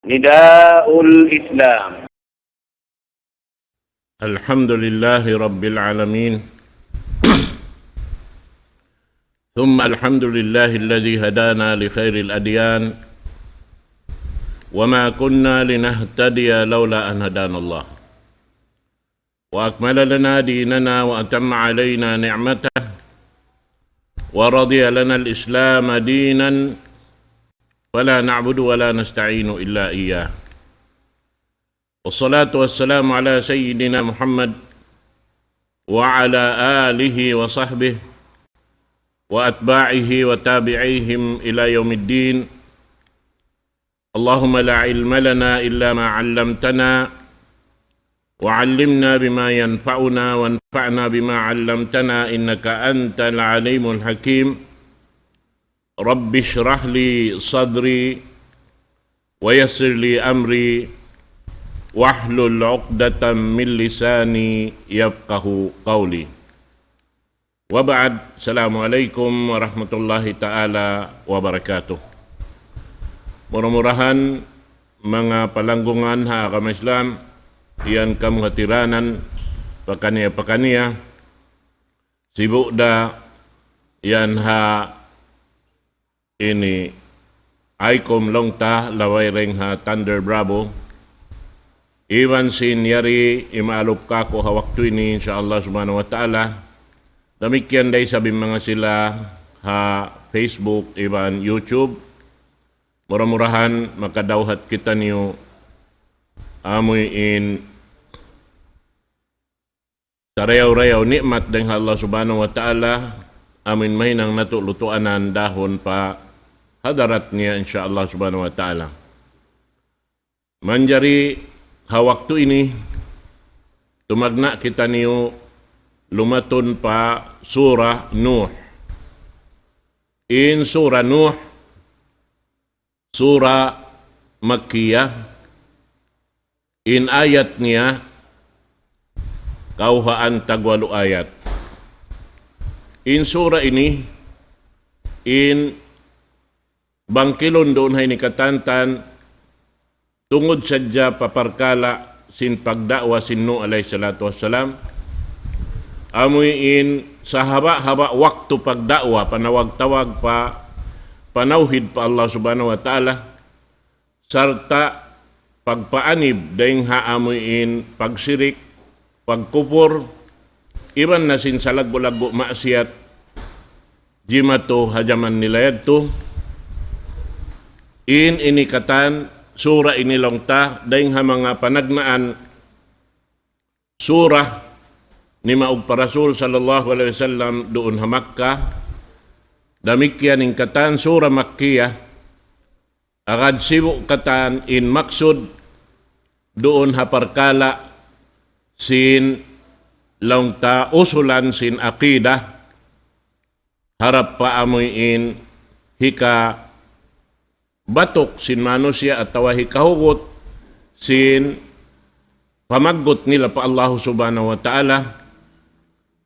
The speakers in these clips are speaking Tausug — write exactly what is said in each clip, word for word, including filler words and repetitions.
نداء الإسلام. الحمد لله رب العالمين. ثم الحمد لله الذي هدانا لخير الأديان وما كنا لنهتدي لولا أن هدانا الله وأكمل لنا ديننا وأتم علينا نعمته ورضي لنا الإسلام دينا فلا نعبد ولا نستعين إلا إياه. والصلاة والسلام على سيدنا محمد وعلى آله وصحبه وأتباعه وتابعيهم إلى يوم الدين. اللهم لا علم لنا إلا ما علمتنا وعلمنا بما ينفعنا وانفعنا بما علمتنا إنك أنت العليم الحكيم. رب اشرح لي صدري ويسر لي أمري واحلل عقدة من لساني يفقه قولي. وبعد، السلام عليكم ورحمة الله تعالى وبركاته. Mura-murahan manga palanggungan ha agama Islam, yan kamu hatiranan pakaniya-pakaniya, sibu' da yan ha ini Icom laung ta, laway dayn ha Thunder Bravo. Iban sin yari imaalup kaku' ha waktu ini, insya Allah subhanahu wa ta'ala. Damikkiyan da isab in manga sila ha Facebook iban YouTube. Mura-murahan makadawhat kitaniyu amuin sarayaw-rayaw ni'mat dayn ha Allah subhanahu wa ta'ala, amuin mahinang natu' lutuanan dahun pa hadarat niya, insya Allah subhanahu wa ta'ala. Manjari ha waktu ini, tumagna' kitaniyu lumatun pa Surah Nuh. In Surah Nuh, Surah Makkiyah, in ayat niya kawhaan tagwalu ayat. In surah ini, in bangkilun duun ha ini katantan, tungud sadja pa parkala' sin pagda'wa sin Nuh alayhi salatu wassalam, amuin sahaba'-haba' waktu pagda'wa, panawag-tawag pa, panawhid pa Allah subhanahu wa ta'ala, sarta' pagpaanib dayn ha amuin pagsirik, pagkupur, iban na sin salaggu'-laggu' maksiyat jimatu ha jaman nila yadtu. In ini katan surah ini laung ta, dayn ha manga panagnaan surah nimaug pa Rasul sallallahu alayhi wasallam duun ha Makkah. Damikkiyan in katan surah Makkiyah, agad sibu' katan in maksud duun ha parkala' sin laung ta usulan sin aqidah, harap pa amuin hikabatuk sin manusiya' atawa hikahugut sin pamaggut nila pa Allah subhanahu wa ta'ala,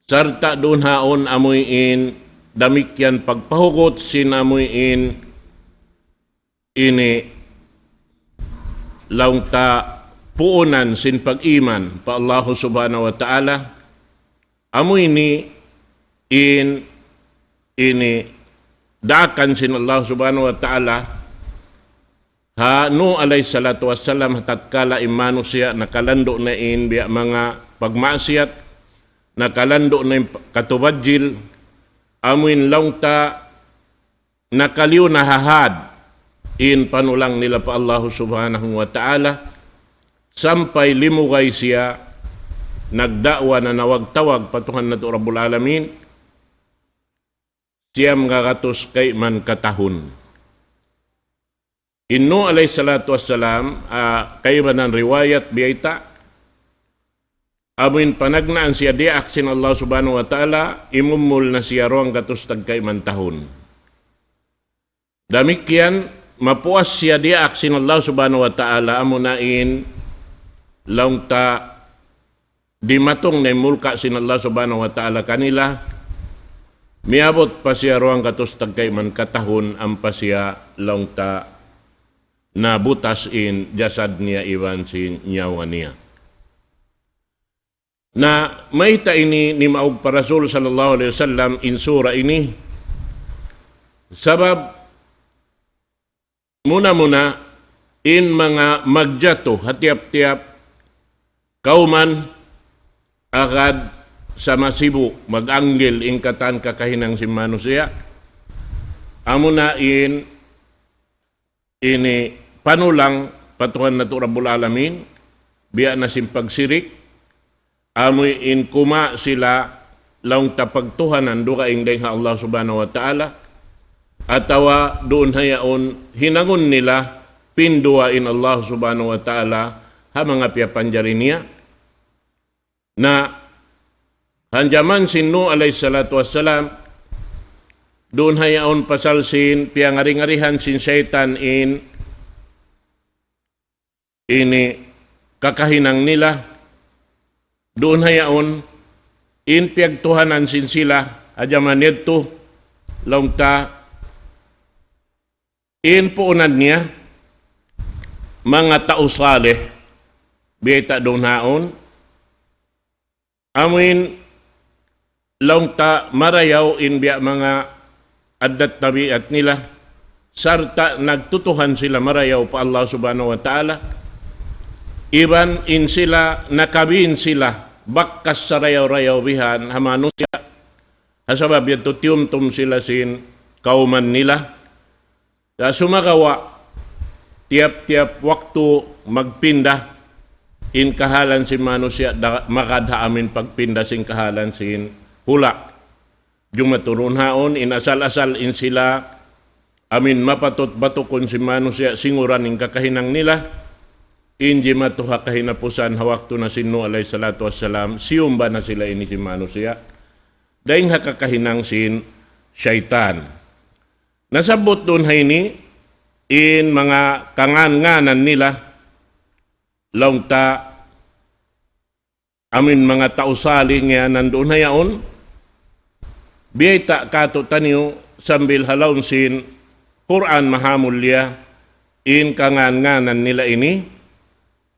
sarta' duun haun amuin damikkiyan pagpahugut sin amuin ini laung ta puunan sin pag-iman pa Allah subhanahu wa ta'ala. Amu ini in ini daakan sin Allah subhanahu wa ta'ala ha Nuh alayhi salatu wassalam, ha tatkala in manusiya' nakalandu' na in biya' manga pagmaksiyat, nakalandu' na in katubadjil, amuin laung ta nakaliyu na ha had in panulang nila pa Allah subhanahu wa ta'ala, sampay limugay siya, nagda'wa, nanawag-tawag pa Tuhan natu' Rabbul Alamin, siyam ngagatus kayman katahun. In Nuh alayhi salatu wassalam, ah, kaibanan riwayat biyayta', amuin panagnaan siya diyaak sin Allah subhanahu wa ta'ala, imumul na siya duwanggatus tagkayman tahun. Damikkiyan, mapuas siya diyaak sin Allah subhanahu wa ta'ala, amuna in laung ta dimatung na in mulka' sin Allah subhanahu wa ta'ala kanila, miyabut pa siya duwanggatus tagkayman katahun ampa siya laung ta nabutas in jasad niya iban sin nyawa niya. Na mayta' ini nimaug pa Rasul sallallahu alayhi wasallam in sura ini? Sabab muna-muna in manga magjatu ha tiyap-tiyap kawman agad sa masibu' mag-anggil in katan kakahinang sin manusiya'. Amuna in ini panulang pa Tuhan natu' Rabbul Alamin, biya' na sin pagsirik, amuin kuma sila laung ta pagtuhanan dugaing dayn ha Allah Subhanahu wa Ta'ala, atawa duun hayaun hinangun nila pinduwa in Allah Subhanahu wa Ta'ala ha manga piyapanjari niya. Na ha jaman sin Nuh alayhi salatu wassalam, duun hayaun pasal sin piyangari-ngarihan sin saytan in ini kakahinang nila. Duun hayaun in piyagtuhanan sin sila ha jaman yadtu, laung ta in puunan niya manga tau salih, biyayta' duun hayaun, amuin laung ta marayaw in biya' manga addat tabiat nila, sarta' nagtutuhan sila marayaw pa Allah Subhanahu wa Ta'ala, iban in sila nakabin sila bakas sarayaw-rayaw bihan ha manusiya', ha sabab yadtu tiyumtum sila sin kawman nila. Sa' sumagawa', tiyap-tiyap waktu magpinda in kahalan sin manusiya', da-, magad ha amin pagpinda sin kahalan sin hula'. Jumatu duun hayaun, in asal-asal in sila amin mapatut batukun sin manusiya', singuran in kakahinang nila, in jimatu ha kahinapusan ha waktu na sin Nuh alayhi salatu wassalam, siyumba na sila ini sin manusiya'. Dayn ha kakahinang sin saytan. Nasabbut duun ha ini in manga kangan-nganan nila, laung ta amin manga tau salih ngiyanan duun hayaun. Biyayta' katu'taniyu sambil ha lawm sin Qur'an Mahamulliya in kangan-nganan nila ini.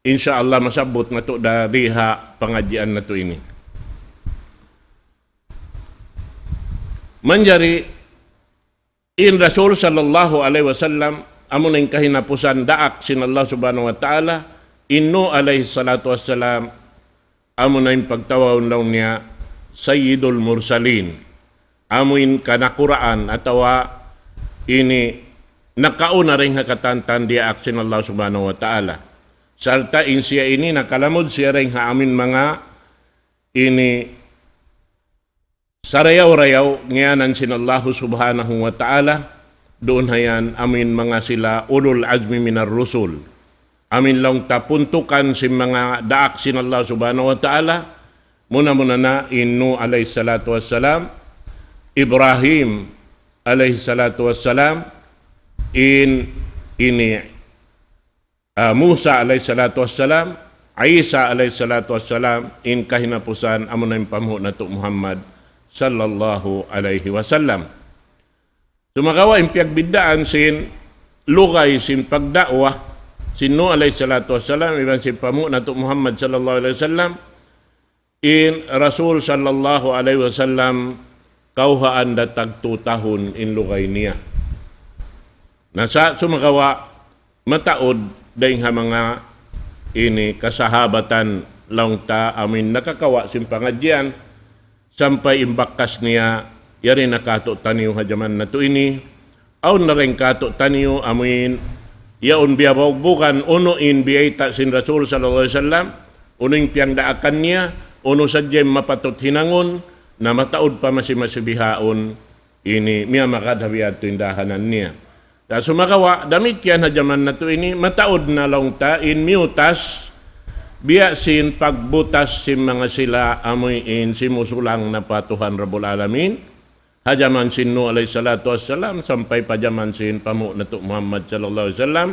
Insya Allah masabbut natu' da di ha pangadjian natu' ini. Manjari in Rasul sallallahu alayhi wasallam, amuna in kahinapusan daak sin Allah Subhanahu wa Ta'ala, in Nuh alayhi salatu wassalam, amuna in pagtawagun laung niya Sayyidul Mursalin, amu in kanakuraan atawa ini nakauna dayn ha katantan diyaak sin Allah Subhanahu wa Ta'ala. Sarta' in siya ini nakalamud siya dayn ha amin manga ini sarayaw-rayaw ngiyanan sin Allahu Subhanahu wa Ta'ala, duun hayan amin manga sila ulul azmi minar rusul. Amin laung ta puntukan sin manga daak sin Allah Subhanahu wa Ta'ala, muna-muna na in Nuh alayhi salatu wassalam, Ibrahim alayhi salatu wassalam, in ini ah, Musa alayhi salatu wassalam, Isa alayhi salatu wassalam, in kahinapusan amuna in pamuhu' natu' Muhammad sallallahu alayhi wasallam. Sumagawa' in piyagbiddaan sin lugay sin pagda'wa sin Nuh alayhi salatu wassalam iban sin pamuhu' natu' Muhammad sallallahu alayhi wasallam, in Rasul sallallahu alayhi wasallam kawhaan da tagtu tahun in lugay niya. Na sa' sumagawa' mataud dayn ha manga ini kasahabatan laung ta amuin nakakawa' sin pangadjian sampay in bakas niya yari na katu'taniyu ha jaman natu' ini. Awn na dayn katu'taniyu amuin yaun biyabaugbugan unu in biyayta' sin Rasul sallallahu alayhi wasallam, unu in piyangdaakan niya, unu sadja in mapatut hinangun, na mataud pa masi-masi bihaun ini miyamagad ha biya' yadtu in dahanan niya. Sa' sumagawa', damikkiyan ha jaman natu' ini, mataud na laung ta in miyutas, biya' sin pagbutas sin manga sila amuin simusulang na pa Tuhan Rabbul Alamin, ha jaman sin Nuh alayhi salatu wassalam, sampay pa jaman sin pamuhu' natu' Muhammad sallallahu alayhi wasallam,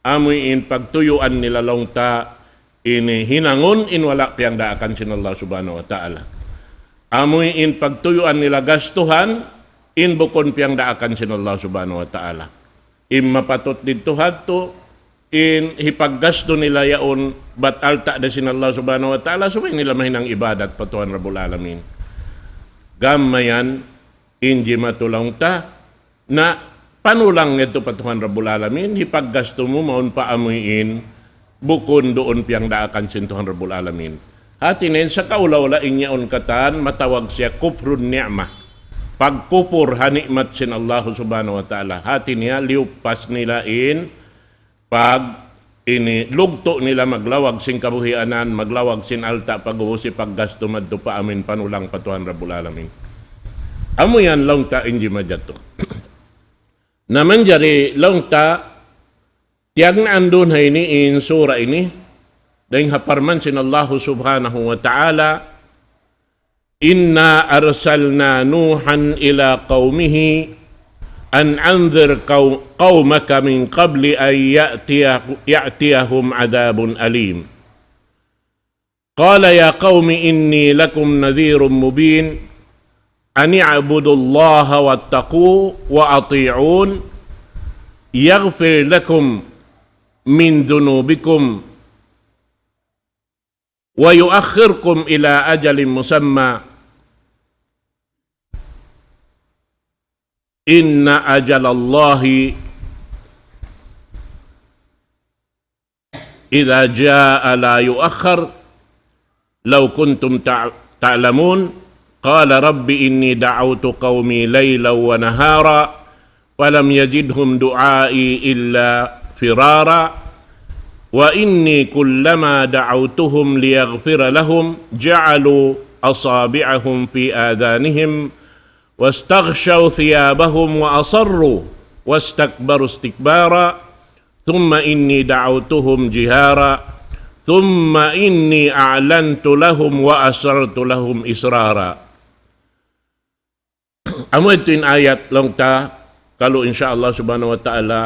amuin pagtuyuan nila laung ta ini hinangun in wala' piyangdaakan sin Allah Subhanahu wa Ta'ala. Amuin pagtuyuan nila gastuhan in bukun piyangdaakan sin Allah Subhanahu wa Ta'ala. in mapatut didtu hadtu, in hipaggastu nila yaun bat alta' da sin Allah Subhanahu wa Ta'ala, subay nila mahinang ibadat pa Tuhan Rabbul Alamin. Gam mayan, in jimatu laung ta, na panulang yadtu pa Tuhan Rabbul Alamin, hipaggastu mu mawn pa amuin, bukun duun piyagdaakan sin Tuhan Rabbul Alamin. Hati niya in sakaula-ula in yaun katan, matawag siya kufrun ni'mah. Pagkupur ha ni'mat sin Allah Subhanahu wa Ta'ala. Hati niya, liyupas nila in pag ini lugtu' nila maglawag sin kabuhianan, maglawag sin alta' pag'ubus hipaggastu madtu pa amuin panulang pa Tuhan Rabbul Alamin. Amu yan laung ta in jimatu. Na manjari laung ta, tiyagnaan duun ha ini in sura ini, dayng ha parman sin Allah Subhanahu wa Ta'ala, إنا أرسلنا نوحا إلى قومه أن أنذر قو-، قومك من قبل أن يأتي-، يأتيهم عذاب أليم. قال يا قوم إني لكم نذير مبين أن اعبدوا الله واتقوه وأطيعون يغفر لكم من ذنوبكم ويؤخركم إلى أجل مسمى إن أجل الله إذا جاء لا يؤخر لو كنتم تع-، تعلمون قال رب إني دعوت قومي ليلا ونهارا فلم يزدهم دعائي إلا فرارا وإني كلما دعوتهم ليغفر لهم جعلوا أصابعهم في آذانهم واستغشوا ثيابهم وأصروا واستكبروا استكبارا ثم إني دعوتهم جهارا ثم إني أعلنت لهم وأسررت لهم إسرارا. Amu yadtu in ayat laung ta, kalu insya Allah Subhanahu wa Ta'ala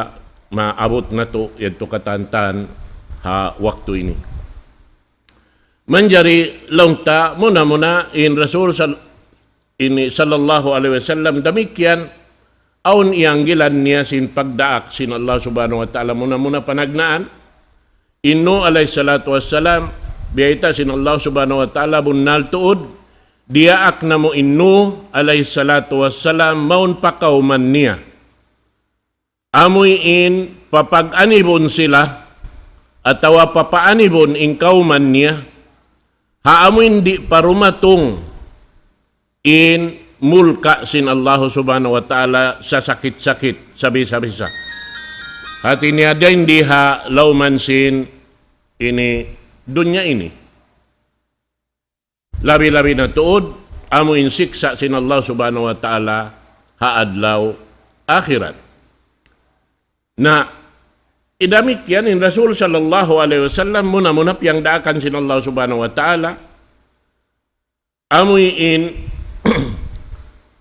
maabut natu' yadtu katan-katan ha waktu ini. Manjari laung ta, muna-muna in Rasul sal-, ini sallallahu alayhi wasallam damikkiyan, awn iyanggilan niya sin pagdaak sin Allah Subhanahu wa Ta'ala, muna-muna panagnaan, in Nuh alayhi salatu wassalam, biyayta' sin Allah Subhanahu wa Ta'ala bunnal tuud, diyaak namu' in Nuh alayhi salatu wassalam mawn pa kawman niya. Amuin papag-anibun sila, atawa papaanibun in kawman niya, ha amuin di' pa dumatung in mulka' sin Allahu Subhanahu wa Ta'ala sasakit-sakit, sabisa-bisa. Hati niya dayn di ha lawman sin ini, dunya ini. Labi-labi na tuud, amuin siksa' sin Allah Subhanahu wa Ta'ala ha adlaw akhirat. Na, damikkiyan in Rasul sallallahu alayhi wasallam, muna-muna piyagdaakan sin Allah Subhanahu wa Ta'ala, amuin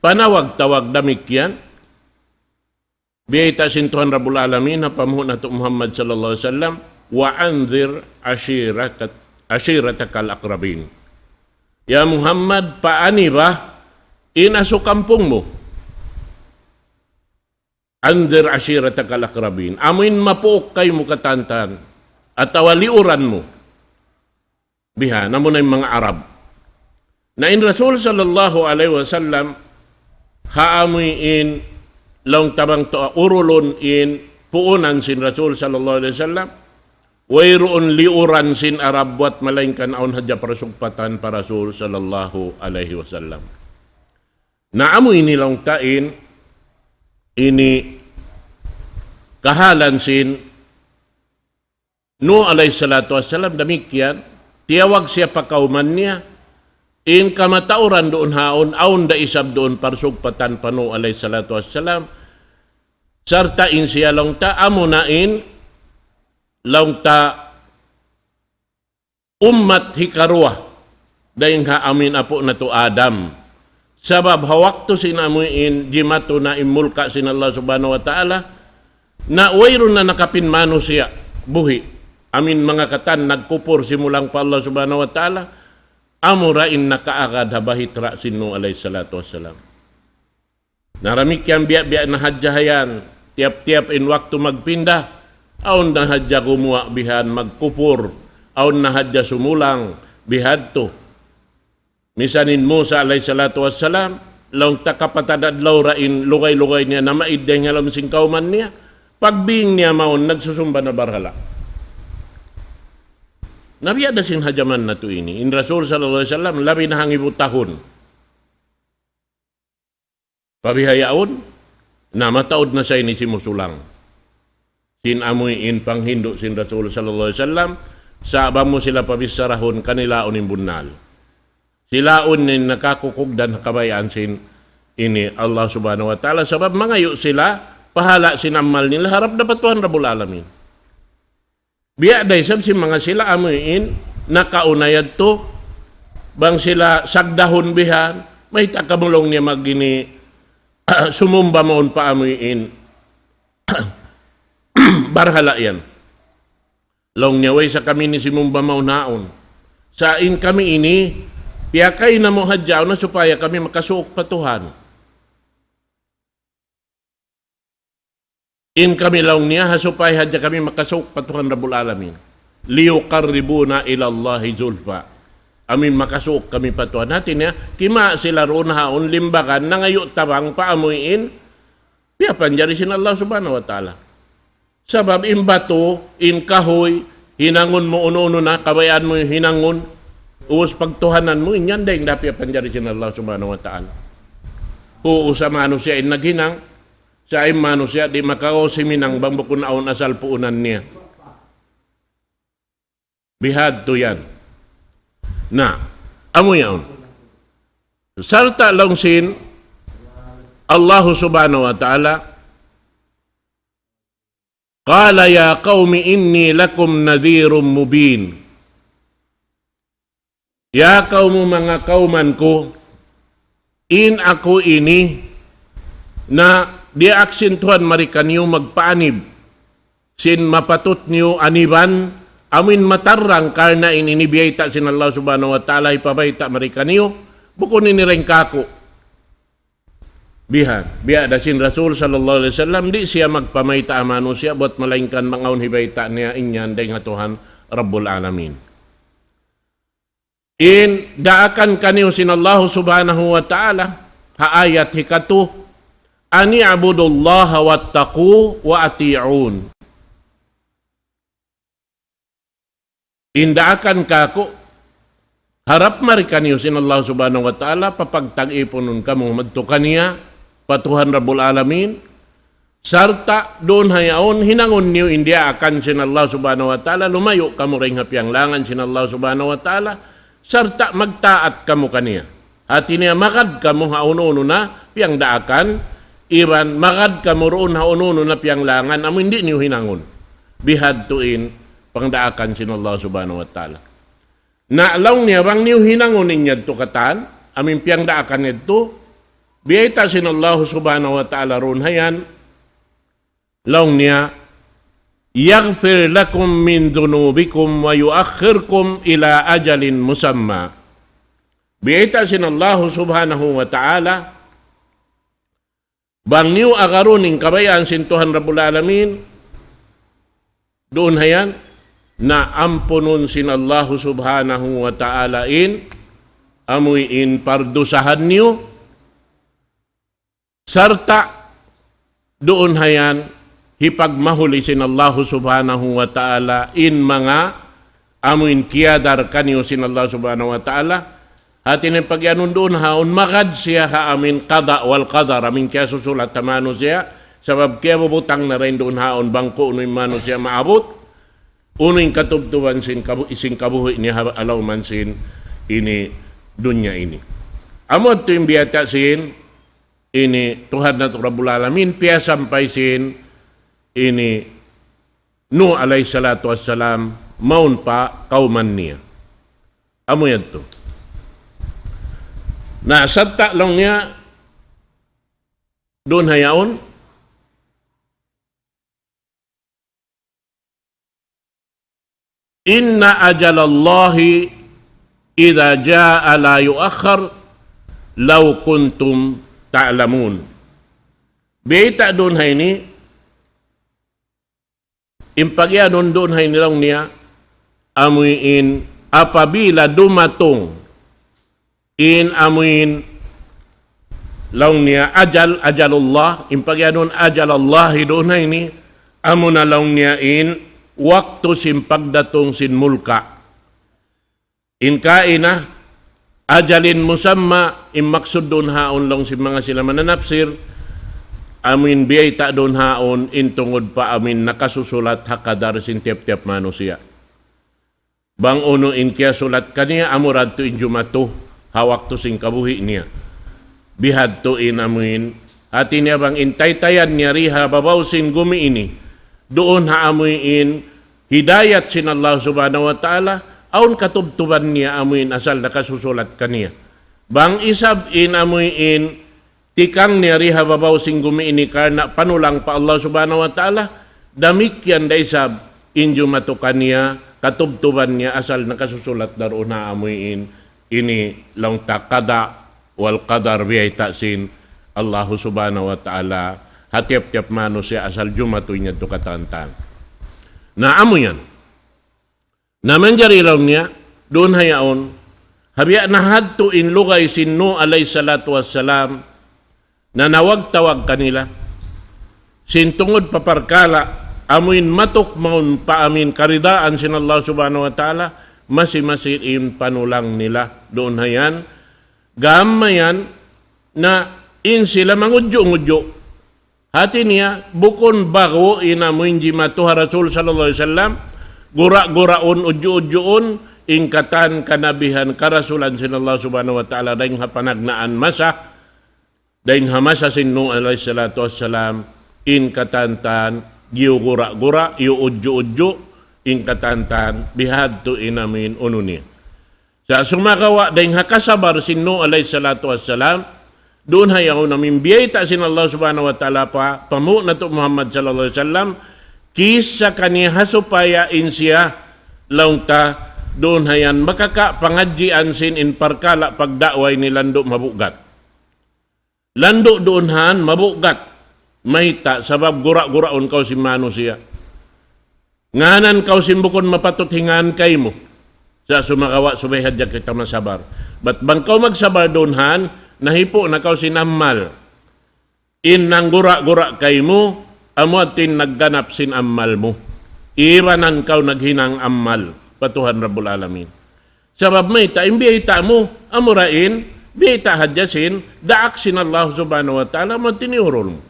panawag-tawag damikkiyan, biyayta' sin Tuhan Rabbul Alamin, ha pamuhu' natu' Muhammad sallallahu alayhi wasallam, وأنذر عشيرتك، عشيرتك الأقربين. Ya Muhammad, paaniba in asu kampung mu. أنذر عشيرتك الأقربين. Amuin mapuuk kaymu katan-katan, atawa liuran mu. Biha, namu na in manga Arab. Na in Rasul sallallahu alayhi wasallam, ha amuin laung ta bang tuud urulun in puunan sin Rasul sallallahu alayhi wasallam, wayruun liuran sin Arab buwat malaingkan awn hadja parasugpatan pa Rasul sallallahu alayhi wasallam. Na amu ini laung ta in, ini kahalan sin Nuh alayhi salatu wassalam damikkiyan, tiyawag siya pa kawman niya, in kamatauran duun ha yaun, awn da isab duun parsugpatan pa Nuh alayhi salatu wassalam, sarta' in siya laung ta, amuna in laung ta ummat hikaruwa, dayng ha amuin apu' natu' Adam. Sabab ha waktu sin amuin jimatu na in mulka' sin Allah Subhanahu wa Ta'ala, na wayruun na nakapin manusiya' buhi'. Amuin manga katan nagkupur simulang pa Allah Subhanahu wa Ta'ala, amura in nakaagad ha bahitra' sin Nuh alayhi salatu wassalam. Na damikkiyan biya'-biya' na hadja ha yan. Tiyap-tiyap in waktu magpinda, awn na hadja gumuwa' bihan magkupur, awn na hadja sumulang bihadtu. Misan in Musa alayhi salatu wassalam, laung ta kapatad adlaw ra in lugay-lugay niya namaid dayn ha lawm sin kawman niya, pagbing niya mawn nagsusumba na barhala'. Na biya' da sin ha jaman natu' ini, in Rasul sallallahu alayhi wasallam, labi na hangibu tahun. Pa bihaun, na mataud na sa ini simusulang. Sin amuin panghindu' sin Rasul sallallahu alayhi wasallam, sa' bang mu sila pabissarahun kanilaun in bunnal. Silaun in nakakukugdan ha kabayaan sin ini Allah Subhanahu wa Ta'ala. Sabab mangayu' sila, pahala' sin amal nila, harap da pa Tuhan Rabbul Alamin. Biya' da isab sin manga sila amuin, nakauna yadtu, bang sila sagdahun bihan, mayta' kamu laung niya mag-ini, sumumba mawn pa amuin, barhala' yan. Laung niya, way sa kami ini simumba mawn haun. Sa' in kami ini, piyakay namu' hadja na supaya kami makasuuk pa Tuhan. In kami laung niya, ha supaya hadja kami makasuuk pa Tuhan Rabbul Alamin. ليقربونا إلى الله زلفى. Amuin makasuuk kami pa Tuhan. Hati niya, kima sila duun haun limbagan, nangayu' tabang pa amuin, piyapanjari sin Allah Subhanahu wa Ta'ala. Sabab in batu, in kahuy, hinangun mu unu-unu na, kabayaan mu hinangun, ubus pagtuhanan mu, in yan dayn da piyapanjari sin Allah Subhanahu wa Ta'ala. Uu, sa' manusiya' in naghinang, sa' in manusiya' di' makagaus himinang bang bukun awn asal puunan niya. Bihadtu yan. Na, amu yaun. Sarta' laung sin Allah Subhanahu wa Ta'ala, قال يا قوم إني لكم نذير مبين. Ya kawm, manga kawman ku, in aku ini na diyaak sin Tuhan mari kaniyu magpaanib sin mapatut niyu aniban, amuin matarrang karna' in ini biyayta' sin Allah Subhanahu wa Ta'ala hipabayta' mari kaniyu, bukun ini dayn kāku'. Bihan, biya' da sin Rasul sallallahu alayhi wasallam, di' siya magpamayta' ha manusiya' buwat malaingkan bang awn hibayta' niya in yan dayn ha Tuhan Rabbul Alamin. In daakan kaniyu sin Allah Subhanahu wa Ta'ala, ha ayat hikatu, أن اعبدوا الله واتقوه وأطيعون. In daakan kāku', harap mari kaniyu sin Allah Subhanahu wa Ta'ala, papagtag-ipunun kamu madtu kaniya, pa Tuhan Rabbul Alamin, sarta' duun ha yaun hinangun niyu in diyaakan sin Allah Subhanahu wa Ta'ala, lumayu' kamu dayn ha piyanglangan sin Allah Subhanahu wa Ta'ala, sarta' magtaat kamu kaniya. Hati niya magad kamu ha unu-unu na piyangdaakan, iban magad kamu duun ha unu-unu na piyanglangan, amu in di' niyu hinangun. Bihadtu in pangdaakan sin Allah Subhanahu wa Ta'ala. Na laung niya bang niyu hinangun in yadtu katan, amu in piyangdaakan yadtu, biyayta' sin Allah Subhanahu wa Ta'ala duun ha yan, laung niya, يغفر لكم من ذنوبكم ويؤخركم إلى أجل مسمى. Biyayta' sin Allah Subhanahu wa Ta'ala, bang niyu agarun in kabayaan sin Tuhan Rabbul Alamin, duun ha yan, na ampunun sin Allah Subhanahu wa Ta'ala in, amuin pardusahan niyu, sarta' duun ha yan hipagmahuli sin Allahu Subhanahu wa Ta'ala in manga amuin kiyadar kaniyu sin Allah Subhanahu wa Ta'ala. Hati niya pagiyanun duun ha yaun magad siya ha amuin qada wal qadar, amuin kiyasusulat ha manusiya', sabab kiyabubutang na dayn duun ha yaun bang ku'nu in manusiya' maabut, unu in katubtuban sin kabu-, sin kabuhi' niya ha lawm sin ini dunya ini. Amu yadtu in biyayta' sin ini Tuhan natu' Rabbul Alamin, piyasampay sin ini Nuh alayhi salatu wassalam, mawn pa kawman niya. Amu yadtu. Na, sarta' laung niya, duun ha yaun, إن أجل الله إذا جاء لا يؤخر لو كنتم تعلمون. Biyayta' duun ha ini, In pagiyanun duun ha ini laung niya, amuin apabila dumatung in amuin laung niya ajal, ajalullah, in pagiyanun ajal Allah duun ha ini, amuna laung niya in waktu sin pagdatung sin mulka. In kaina, ajalin musamma, in maksud duun haun laung sin manga sila mananapsir, amuin biyayta' duun haun, in tungud pa amuin nakasusulat ha kadar sin tiyap-tiyap manusiya'. Bang unu in kiyasulat kaniya, amura yadtu in jumatu, ha waktu sin kabuhi' niya. Bihadtu in amuin, hati niya bang in taytayan niya di ha babaw sin gumi ini, duun ha amuin hidayat sin Allah Subhanahu wa Ta'ala, awn katubtuban niya amuin asal nakasusulat kaniya. Bang isab in amuin tikang niya di ha babaw sin gumi ini karna' panulang pa Allah Subhanahu wa Ta'ala, damikkiyan da isab in jumatu kaniya, katubtuban niya asal nakasusulat da duun ha amuin ini laung ta qada wal qadar biyayta' sin Allahu Subhanahu wa Ta'ala ha tiyap-tiyap manusiya' asal jumatu in yadtu katantan. Na amu yan. Na manjari laung niya, duun ha yaun, ha biya' na hadtu in lugay sin Nuh alayhi salatu wassalam, nanawag-tawag kanila, sin tungud pa parkala', amuin matuk mawn pa amuin karidaan sin Allah Subhanahu wa Ta'ala, masi-masi in panulang nila, duun ha yan, gam mayan, na in sila mangudju'-ngudju'. Hati niya, bukun ba'gu in amuin jimatu ha Rasul sallallahu alayhi wasallam, gura'-guraun, udju'-udjuun, in katan kanabihan karasulan sin Allah Subhanahu wa Ta'ala dayn ha panagnaan masa, dayn ha masa sin Nuh alayhi salatu wassalam, in katantan, giyugura'-gura', giyuudju'-udju', in katantan, bihadtu in amuin unu niya. Sa' sumagawa' dayn ha kasabar sin Nuh alayhi salatu wassalam, duun ha yaun amuin biyayta' sin Allah Subhanahu wa Ta'ala pa, pa mu natu' Muhammad sallallahu alayhi wasallam, kissa kaniya ha supaya in siya laung ta duun ha yan makakapangadjian sin in parkala' pagda'wa ini landu' mabugat. Landu' duun han, mabugat. Mayta', sabab gura'-guraun kaw sin manusiya'. Ngānan kaw sin bukun mapatut hingan kaymu. Sa' sumagawa' subay hadja kita masabar. Bat bang kaw magsabar duun han, nahipu' na kaw sin amal. In nanggura'-gura' kaymu, amu in nagganap sin amal mu. Ibanan kaw naghinang amal pa Tuhan Rabbul Alamin. Sabab mayta', in biyayta' mu, amura in, biyayta' hadja sin, daak sin Allah Subhanahu wa Ta'ala, amu in tiyurul mu.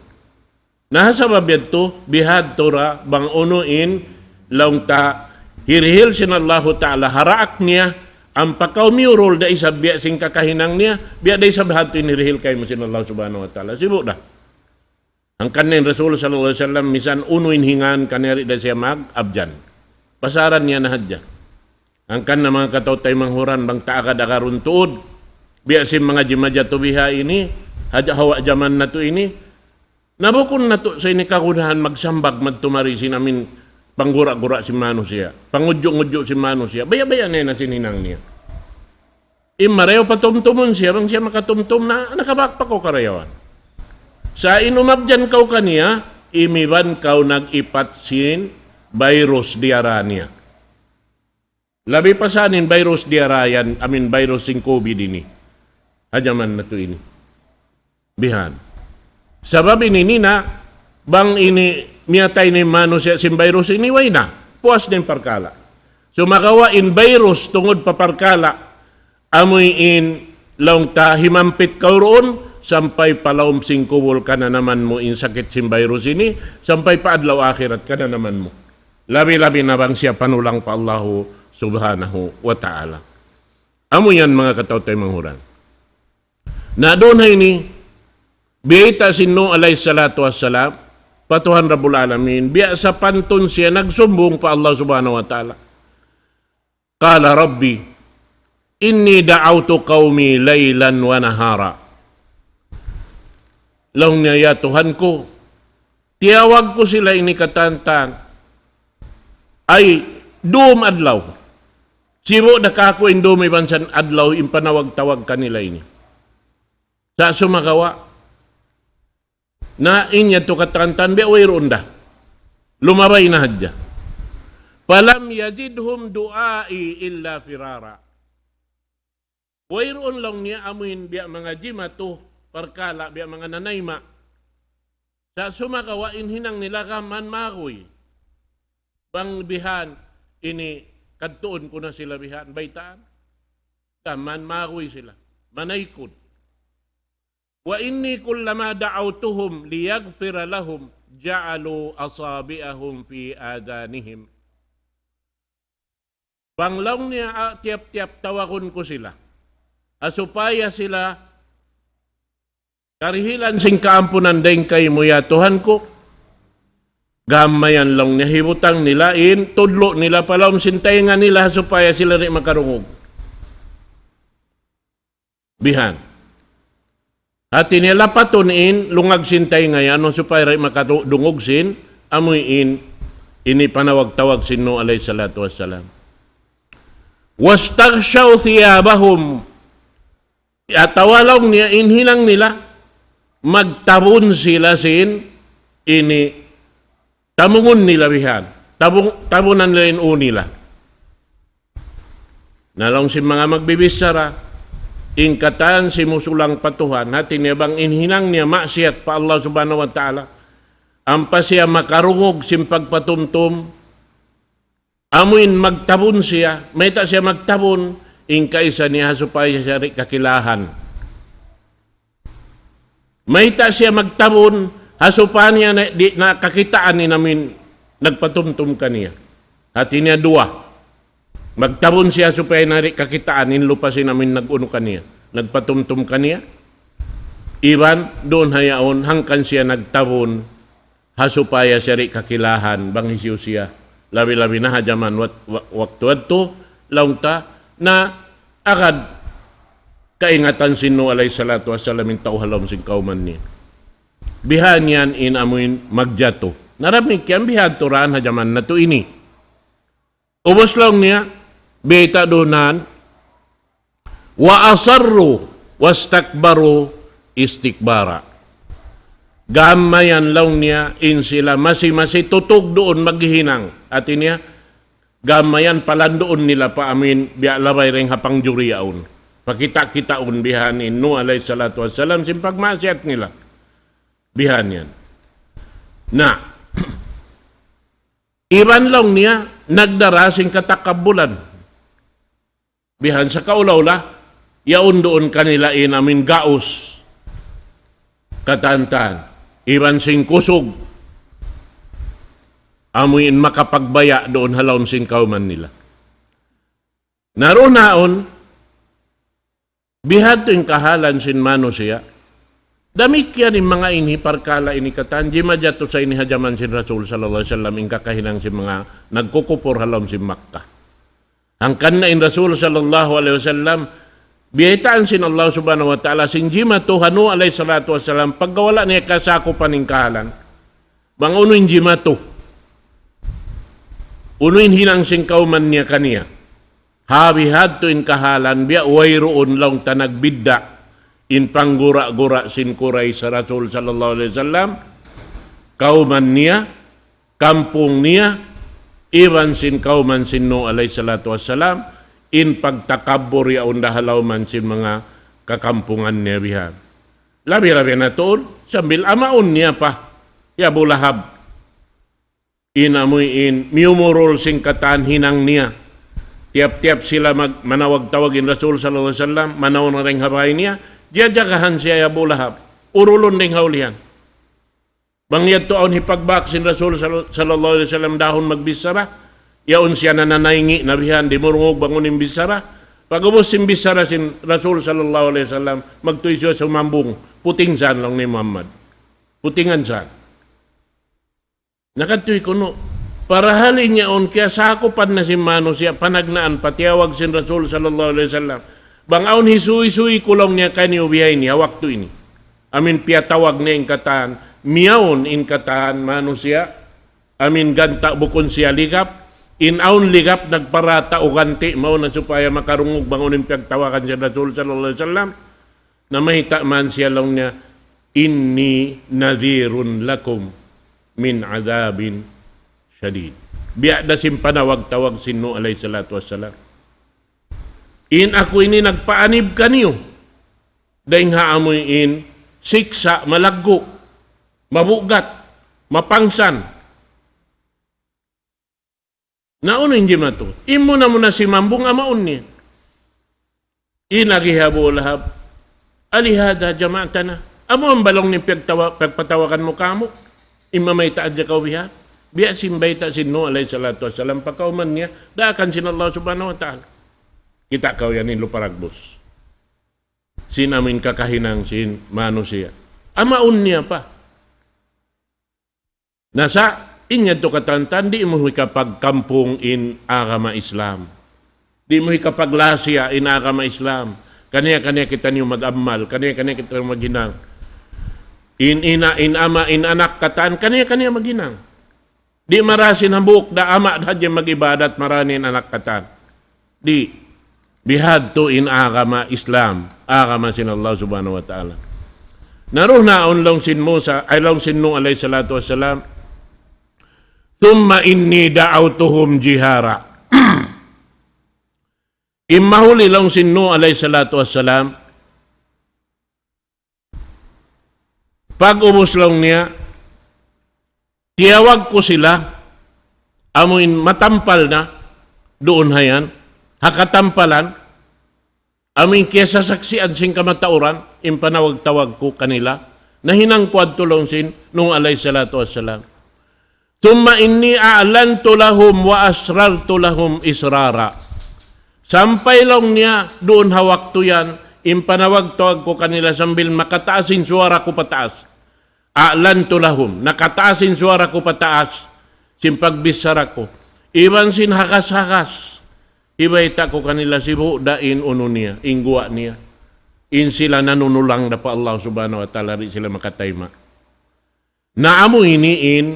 Na ha sabab yadtu, bihadtu ra, bang unu in, laung ta, hirihil sin Allahu Ta'ala, ha daak niya, ampa kaw miyurul da isab biya' sin kakahinang niya, biya' da isab hadtu in hirihil kaymu sin Allah Subhanahu wa Ta'ala. Sibu' da. Hangkan na in Rasul sallallahu alayhi wasallam, misan unu in hingan kaniya di' da siya mag-abyan. Pasaran niya na hadja. Hangkan na manga kataw-taymanghuran bang ta agad-agarun tuud. Biya' sin manga jimajatu biha ini, hadja hawa jaman natu' ini. Na bukun natu' sa ini kagunahan magsambag madtu mari sin amin panggura'-gura' sin manusiya', pangudju'-ngudju' sin manusiya'. Baya'-baya' na yan sin hinang niya. In marayaw patumtumun siya, bang siya makatumtum na, nakabak pa kaw karayawan. Sa' in umabyan kaw kaniya, imiban kaw nag-ipat sin virus diyara niya. Labi pa sa in virus diyara yan, amin virus sin COVID ini. Ha jaman natu' ini. Bihan. Sabab ini na, bang ini miyatay na in manusiya' sin virus ini, way na. Puas na in parkala'. Sumagawa' in virus tungud pa parkala', amuin laung ta himampit kaw duun, sampay pa lawm sin kubul kananaman mu in sakit sin virus ini, sampay pa adlaw akhirat kananaman mu. Labi-labi na bang siya panulang pa Allahu Subhanahu wa Ta'ala. Amu yan manga kataw-taymanghuran. Na duun ha ini, biyayta' sin Nuh alayhi salatu wassalam, pa Tuhan Rabbul Alamin, biya' sapantun siya nagsumbung pa Allah Subhanahu wa Ta'ala. قال رب إني دعوت قومي ليلا ونهارا. Laung niya, "Ya Tuhan ku, tiyawag ku sila ini katantan. Ay, dum adlaw. Sibu' da kaku' in dum iban sin adlaw in panawag-tawag kanila ini." Sa' sumagawa', na in yadtu katantan biya' wayruun da. Lumabay na hadja. فلم يزدهم دعائي إلا فرارا. Wayruun laung niya amuin biya' manga jimatu parkala' biya' manga nanayma'. Sa' sumagawa' in hinang nila gam maguy. Bang bihan ini kadtuun ku na sila bihan baytaan. Gam maguy sila. Manaykud. وإني كلما دعوتهم ليغفر لهم جعلوا أصابعهم في آذانهم. Bang laung niya, ah, tiyap-tiyap tawagun ku sila. Ha supaya sila karihilan sin kaampunan dayn kaymu ya Tuhan ku. Gam mayan laung niya hibutang nila in, tudlu' nila pa lawm sin taynga nila ha supaya sila di' makarungug. Bihan. Hati niya lapatun in lungag sin taynga yan, supaya di' makadungug sin, amuin, ini panawag-tawag sin Nuh alayhi salatu wassalam. واستغشوا ثيابهم. Atawa laung niya in hinang nila, magtabun sila sin ini tamungun nila bihan. Tabung, tabunan nila in ū nila. Na laung sin manga magbibichara, in katan simusulang pa Tuhan, hati niya bang in hinang niya maksiyat pa Allah Subhanahu wa Ta'ala, ampa siya makarungug sin pagpatumtum, amuin magtabun siya, mayta' siya magtabun, in kaisa niya ha supaya siya di' kakilahan. Mayta' siya magtabun, ha supaya niya na, di' na kakitaan in amuin nagpatumtum kaniya. Hati niya duwa. Magtabun siya supaya na di' kakitaan in lupa sin amuin nag-unu kaniya, nagpatumtum kaniya. Iban duun ha yaun hangkan siya nagtabun, ha supaya siya di' kakilahan, bang hisiyu siya. Labi-labi na ha jaman wat-, wa-, waktu yadtu, laung ta, na agad kaingatan sin Nuh alayhi salatu wassalam in tau ha lawm sin kawman niya. Bihan yan in amuin magjatu. Na damikkiyan bihan tuud ha jaman natu' ini. Ubus laung niya, bayta' duun, وأصروا واستكبروا استكبارا. Gam mayan laung niya, in sila masi-masi tutug duun maghihinang. Hati niya, gam mayan palanduun nila pa amuin, biya' labay dayn ha pangjuri yaun. Pakita'-kitaun bihan in Nuh alayhi salatu wassalam, sin pagmaksiyat nila. Bihan yan. Na, iban laung niya, nagdara sin katakabbulan. Bihan sa kaula-ula, yaun duun kanila in amuin gaus. Katantan. Iban sin kusug. Amuin makapagbaya' duun ha lawm sin kawman nila. Na duun yaun, bihadtu in kahalan sin manusiya'. Damikkiyan in manga ini parkala' ini katan, jimatu sa ini ha jaman sin Rasul sallallahu alayhi wasallam, in kakahinang sin manga nagkukupur ha lawm sin Makkah. Hangkan na in Rasul sallallahu alayhi wasallam, biyaytaan sin Allah subhanahu wa ta'ala, sin jimatu ha Nuh alayhi salatu wassalam, pagga wala' niya kasakupan in kahalan. Bang unu in jimatu. Unu in hinang sin kawman niya kaniya. Ha bihadtu in kahalan biya' wayruun laung ta nagbidda' in panggura-gura sin Quraysh ha Rasul sallallahu alayhi wasallam, kawman niya, kampung niya, iban sin kawman sin Nuh alayhi salatu wassalam, in pagtakabbur yaun da ha lawman sin manga kakampungan niya bihan. Labi-labi na tuud, sambil amaun niya pa, hi Abu Lahab. In amuin, miyumurul sin katan hinang niya. Tiyap-tiyap sila mag-, manawag-tawag in Rasul sallallahu alayhi wasallam, manaw na dayn ha bay niya, jajagahan siya hi Abu Lahab. Urulun dayn ha ulihan. Bang yadtu awn hipagbak sin Rasul sal-, sallallahu alayhi wasallam dahun magbichara, yaun siya nananayngi' na bihan, di' murungug bang unu in bichara. Pag'ubus sin bichara sin Rasul sallallahu alayhi wasallam, magtuy siya sumambung, puting san laung niya hi Muhammad. Putingan san. Na katu' kunu', parahal in yaun kiyasakupan na sin manusiya' panagnaan pa tiyawag sin Rasul sallallahu alayhi wasallam. Bang awn hisuy-suy ku laung niya kaniyu bihaini ha waktu ini. Amuin piyatawag niya in katan, miyawn in katan manusiya', amuin ganta' bukun siya ligap, in awn ligap nagparata' u ganti', mawn na supaya makarungug bang unu in piyagtawagan sin Rasul sallallahu alayhi wasallam. Na mayta' man siya laung niya, إني نذير لكم من عذاب شديد. Biya' da sin panawag-tawag sin Nuh alayhi salatu wassalam. In aku ini nagpaanib kaniyu. Dayng ha amuin siksa' malaggu', mabugat, mapangsan. Na unu in jimatu? In muna-muna simambung amaun niya. In agi hi Abu Lahab, "ألهذا جمعتنا؟" Amu in balung ni piyagtawa-, piyagpatawagan mu kamu? In mamayta' hadja kaw biha? Biya' sin bayta' sin Nuh alayhi salatu wassalam pa kawman niya, daakan sin Allah subhanahu wa ta'ala. Kita' kaw yan in lupa ragbus. Sin amuin kakahinang sin manusiya'. Amaun niya pa. Na sa', in yadtu katantan, di' mu hikapagkampung in agama Islam. Di' mu hikapaglasiya in agama Islam. Kaniya-kaniya kitaniyu mag-amal, kaniya-kaniya kitaniyu maghinang. In ina', in ama', in anak katan, kaniya-kaniya maghinang. Di' marayaw sin hambuuk da ama' da hadja mag-ibadat, marayaw in anak katan. Di'. Bihadtu in agama Islam, agama sin Allah subhanahu wa ta'ala. Na duun ha laung sin Musa, ay laung sin Nuh alayhi salatu wassalam, "ثم إني دعوتهم جهارا." In mahuli laung sin Nuh alayhi salatu wassalam, pag-ubus laung niya, tiyawag ku sila, amuin matampal na, duun ha yan, ha katampalan, amuin kiyasasaksian sin kamatauran, in panawag-tawag ku kanila, nahinang ku yadtu laung sin Nuh alayhi salatu wassalam. ثم إني أعلنت لهم وأسررت لهم إسرارا. Sampay laung niya, duun ha waktu yan, in panawag-tawag ku kanila sambil makataas in suwara ku pataas. أعلنت لهم, nakataas in suwara ku pataas, sin pagbichara ku. Iban sin hakas-hakas, hibayta' ku kanila sibu' da in unu niya, in guwa' niya. In sila nanunulang da pa Allah subhanahu wa ta'ala, di' sila makatayma'. Na amu ini in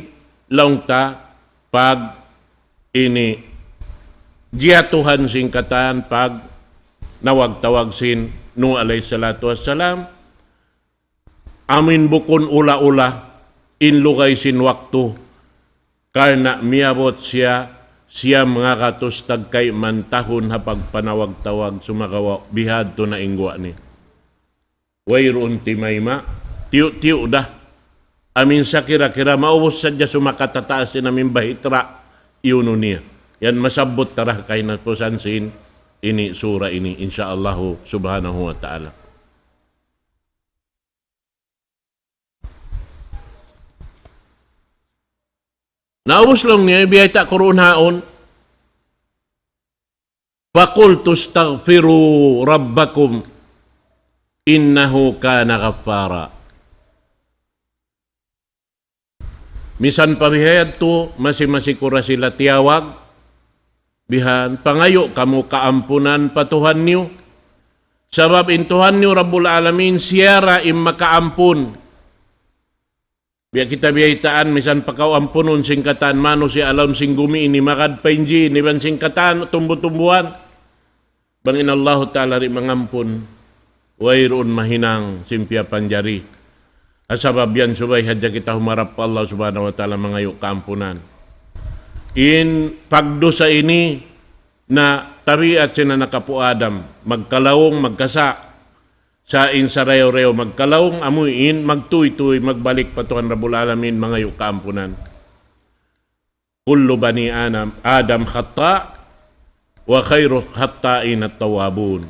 laung ta pag ini jiyatuhan sin katan pagnawag-tawag sin Nuh alayhi salatu wassalam, amuin bukun ula-ula in lugay sin waktu, karna' miyabut siya siyam ngagatus tagkayman tahun ha pagpanawag-tawag, sumagawa' bihadtu na in guwa' niya. Wayruun timayma', tiyu'-tiyu' da. Amuin sakira-kira maubus sadja sumakat ha taas sin amuin bahitra' iyunu niya. Yan masabbut ta da ha kahinapusan sin ini sura ini, insya Allahu subhanahu wa ta'ala. Naubus laung niya, biyayta' ku duun haun. فقلت استغفروا ربكم إنه كان غفارا. Misan pa biha yadtu, masi-masi ku da sila tiyawag, bihan, pangayu' kamu kaampunan pa Tuhan niyu. Sabab in Tuhan niyu Rabbul Alamin, siya ra in makaampun. Biya' kita biyaytaan, misan pa kaw ampunun sin katan manusiya' ha lawm sin gumi ini, magad pa in jin, iban sin katan tumbu-tumbuhan. Bang in Allahu Ta'ala di' mangampun, wayruun mahinang sin piyapanjari. Ha sabab yan subay hadja kita humarap pa Allah Subhanahu wa Ta'ala mangayu' kaampunan. In pagdusa ini na tabiat sin anak apu' Adam, magkalaung, magkasa', sa' in sarayaw-rayaw magkalaung, amu in magtūy-tūy, magbalik pa Tuhan Rabbul Alamin, mangayu' kaampunan. كل بني آدم، آدم خطاء، وخير الخطائين التوابون.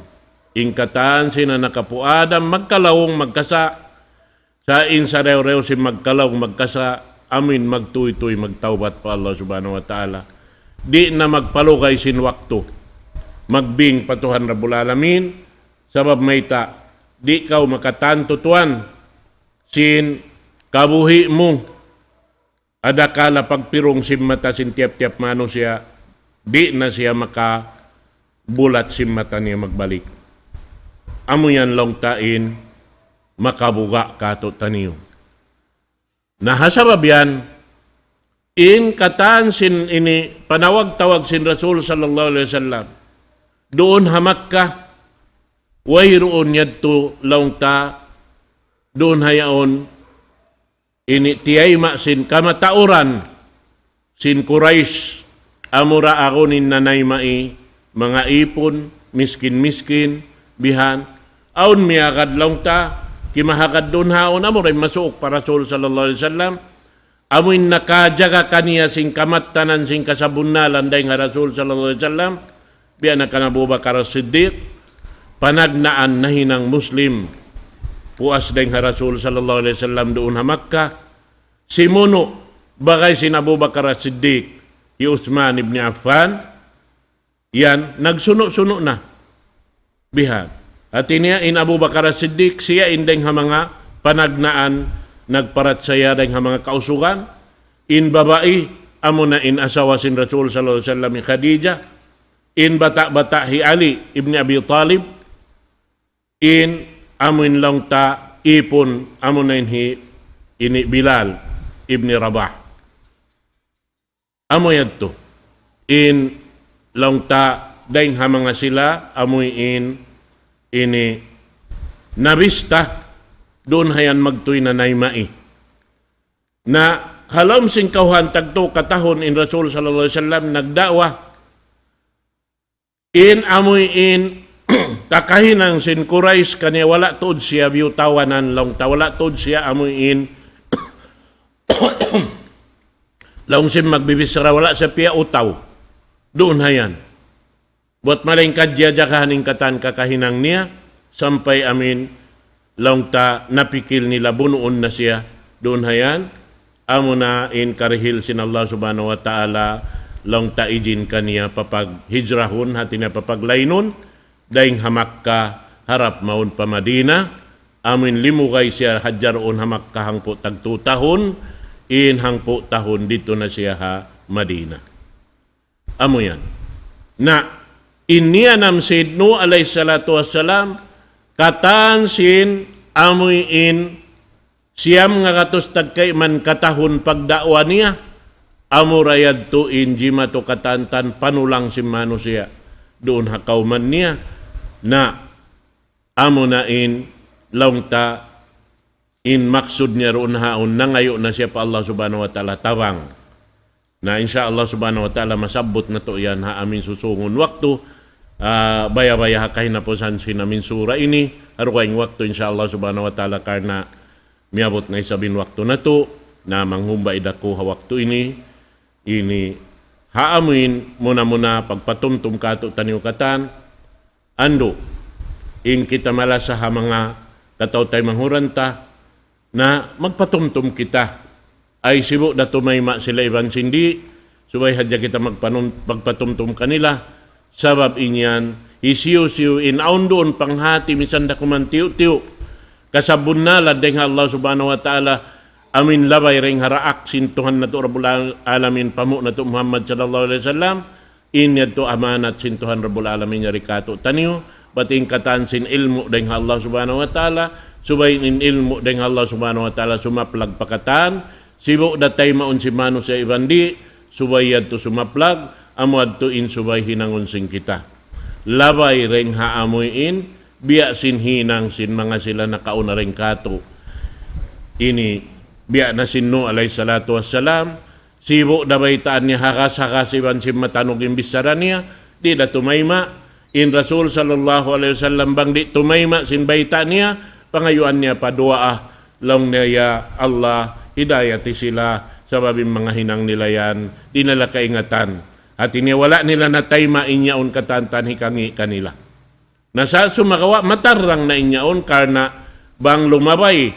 In katan sin anak apu' Adam, magkalaung, magkasa', sa' in sarayaw-rayaw sin magkalaung, magkasa', amuin magtūy-tūy, magtawbat pa Allah Subhanahu wa Ta'ala. Di' na magpalugay sin waktu. Magbing pa Tuhan Rabbul Alamin, sabab mayta', di' kaw makatantu tuwan sin kabuhi' mu, adakala pagpirung sin mata sin tiyap-tiyap manusiya', di' na siya makabulat sin mata niya magbalik. Amu yan laung ta in makabuga' kātu'niyu. Na ha sabab yan, in katan sin ini panawag-tawag sin Rasul sallallahu alayhi wasallam, duun ha Makkah, wayruun yadtu laung ta, duun ha yaun, ini tiyayma' sin kamatauran sin Quraysh, Amura agun in nanayma'i, manga ipun, miskin-miskin, bihan. Awn miyagad laung ta, kimahagad duun haun, amura in masuuk pa Rasul sallallahu alayhi wasallam. Amu in nakajaga kaniya sin kamattanan sin kasabunnalan dayn ha Rasul sallallahu alayhi wasallam. Biya' na kan Abu Bakar As-Siddiq, panagnaan nahinang Muslim. Puas dayn ha Rasul sallallahu alayhi wasallam duun ha Makkah. Simunu', bagay sin Abu Bakar As-Siddiq, hi Uthman ibn Affan, yan, nagsunu'-sunu' na. Bihan. Hati niya in Abu Bakar As-Siddiq, siya in dayn ha manga panagnaan nagparachaya dayn ha manga kausugan. In babai, amuna in asawa sin Rasul sallallahu alayhi wasallam, hi Khadijah. In bata'-bata', hi Ali ibn Abi Talib. In amu in laung ta ipun, amuna in hi ini Bilal ibn Rabah. Amu yadtu. In laung ta dayn ha manga sila, amu in ini nabista duun ha yan magtuy nanayma'i. Na ha lawm sin kawhaan tagtu katahun in Rasul sallallahu alayhi wasallam nagda'wa. In amu in kakahinang sin Quraysh kaniya wala' tuud siya biyutawanan laung ta, wala' tuud siya amu in laung sin magbibichara wala' siya piyautaw. Duun ha yan. Buwat malayngkan jiyajagahan in katan kakahinang niya, sampay amu in laung ta napikil nila bunuun na siya duun ha yan, amuna in karihil sin Allah Subhanahu wa Ta'ala, laung ta ijin kaniya papaghijrahun, hati niya papaglaynun, dayn ha Makkah harap mawn pa Madinah, amu in limugay siya hadja duun ha Makkah hangpu' tagtu tahun, in hangpu' tahun didtu na siya ha Madinah. Amu yan. Na, in niyanam Sayyid Nuh alayhi salatu wassalam, katan sin amu in siyam ngagatus tagkayman katahun pagda'wa niya, amura yadtu in jimatu katantan panulang sin manusiya' duun ha kawman niya. Na, amuna in laung ta in maksud niya duun haun nangayu' na siya pa Allah Subhanahu wa Ta'ala tabang. Na, insya Allah Subhanahu wa Ta'ala, masabbut natu' yan ha amin susungun waktu. Ah, baya'-baya' ha kahinapusan sin amin sura ini, ha dugaing waktu, insya Allah Subhanahu wa Ta'ala, karna' miyabut na isab in waktu natu', na manghumba-id aku ha waktu ini, ini ha amin muna-muna pagpatumtum kātu'niyu katan, andu', in kita malasa ha manga kataw-taymanghuran ta, na magpatumtum kita. Ay sibu' da tumayma' sila iban sin di', subay hadja kita magpanum-, magpatumtum kanila. Sabab in yan, hisiyu-siyu in awn duun panghati misan da kuman tiyu'-tiyu'. Kasabunnalan dayn ha Allah Subhanahu wa Ta'ala, amin labay dayn ha daak sin Tuhan natu' Rabbul Al-, Alamin, pamu' natu' Muhammad sallallahu alayhi wasallam, in yadtu amanat sin Tuhan Rabbul Alamin yari kātu'niyu, bat in katan sin ilmu' dayn ha Allah Subhanahu wa Ta'ala, subay in ilmu' dayn ha Allah Subhanahu wa Ta'ala sumaplag pa katan, sibu' da taymaun sin manusiya' iban di', subay yadtu sumaplag, amu yadtu in subay hinangun sin kita. Labay dayn ha amuin, biya' sin hinang sin manga sila nakauna dayn kātu'. Ini, biya' na sin Nuh alayhi salatu wassalam, sibu' da baytaan niya hagas-hagas iban sin matanug in bichara niya, di' da tumayma'. In Rasul sallallahu alayhi wasallam bang di' tumayma' sin bayta' niya, pangayuan niya pa duwaa, laung niya, "Ya Allah, hidayati sila, sabab in manga hinang nila yan, di' nila kaingatan. Hati niya wala' nila natayma' in yaun katantan hikangi' kanila." Na sa' sumagawa' matarrang na in yaun karna' bang lumabay,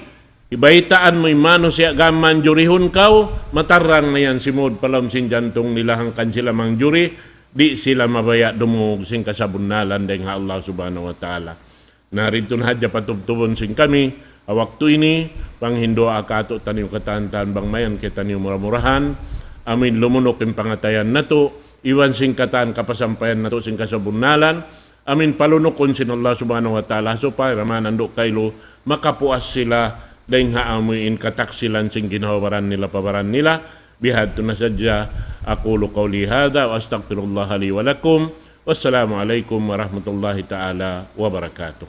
hibaytaan mu in manusiya' gam manjurihun kaw, matarrang na yan simud pa lawm sin jantung nila hangkan sila mangjuri, di' sila mabaya' dumungug sin kasabunnalan dayn ha Allah Subhanahu wa Ta'ala. Na, didtu na hadja patubtubun sin kami ha waktu ini, panghinduwaa kātu'niyu katantan bang mayan kitaniyu mura-murahan, amin lumunuk in pangatayan natu', iban sin katan kapasampayan natu' sin kasabunnalan, amin palunukun sin Allah Subhanahu wa Ta'ala, supaya mayan andu' kailu makapuas sila dayn ha amuin kataksilan sin ginhawa-baran nila pa baran nila. Bihadtu na sadja, أقول قولي هذا وأستغفر الله لي ولكم. والسلام عليكم ورحمة الله تعالى وبركاته.